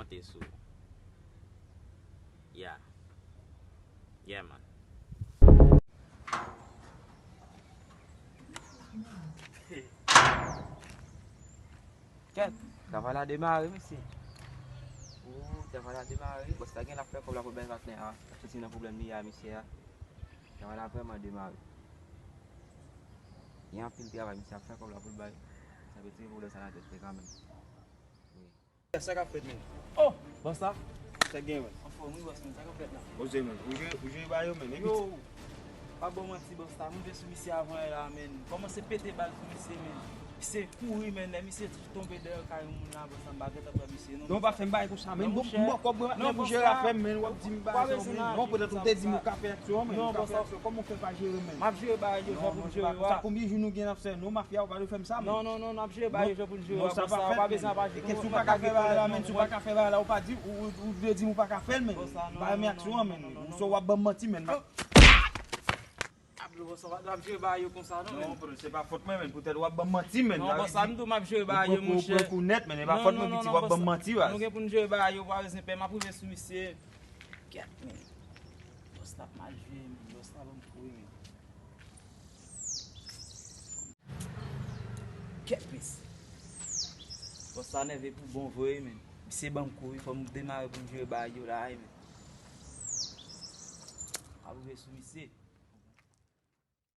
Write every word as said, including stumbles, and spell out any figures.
Te sou. Yeah. Yeah, man. Kèt, travay la demare, mesye. Ooh, travay la demare. Bòs la gen l ap fè kòb la pou bèl patnè a. L ap soti nan pwoblèm li a, mesye a. Travay la vrèman demare. Gen anpil travay, misye ap fè kòb la pou l bay. Sa vle di pwoblèm sa nan tèt li kanmenm. Wi. Sa k ap fèt, menn? Oh, bòs la. Sa k gen, menn? Anfòm, wi, bòs, menn. Sa k ap fèt la? Oze, menn. Ou jwe, ou jwe ba yo, menn. Yo, pa bon manti, bòs la. M rive sou misye avan yè la, menn. Kòmanse pete bal sou misye, menn. Misye kouri, menn. Lè misye tonbe dèyè kay yon moun la, bòs la, m pa gentan pran misye, non. Non, pa fè m bagay konsa, menn. Bon, m bò kòb mwen, patnè, pou jere afè m, menn. W ap di m bagay sa, menn. Non, petèt ou te di m ou ka fè aksyon an, menn. Ou ka fè aksyon. Kòman w fè pa jere, menn? M ap jere bagay yo jan pou m jere yo a. Sa konbyen jou nou gen n ap fè? Non, mafya, ou pa dwe fè m sa, menn. Non, non, non, non, n ap jere bagay yo jan pou n jere yo a, bòs la. Ou pa bezwen pa jere. E si w pa ka fè bagay la, menn, si w pa ka fè bagay la, ou pa di, ou, ou, ou vle di m ou pa ka fè l, menn. M pa renmen aksyon an, menn. Ou sò w ap ban m manti, menn. Pablo, bòs la, w ap jere bagay yo konsa, non, menn. Non, se pa fòt mwen, menn. Poutèt w ap ban m manti, menn. Non, bòs la, m di w m ap jere bagay yo, monchè. Ou pran kou nèt, menn. E pa fòt mwen, piti, w ap ban m manti, baz. Nou gen pou n jere bagay yo, pa bezwen pè, m ap rive sou misye. Kèt, menn. Bòs la ap mal jwe, menn. Bòs la ban m kouri, menn. Kèt, mesye. Bòs la nève pou bon vre, menn. Misye ban m kouri, fò m demare pou m jere bagay yo la, wi, menn. Ap rive sou misye.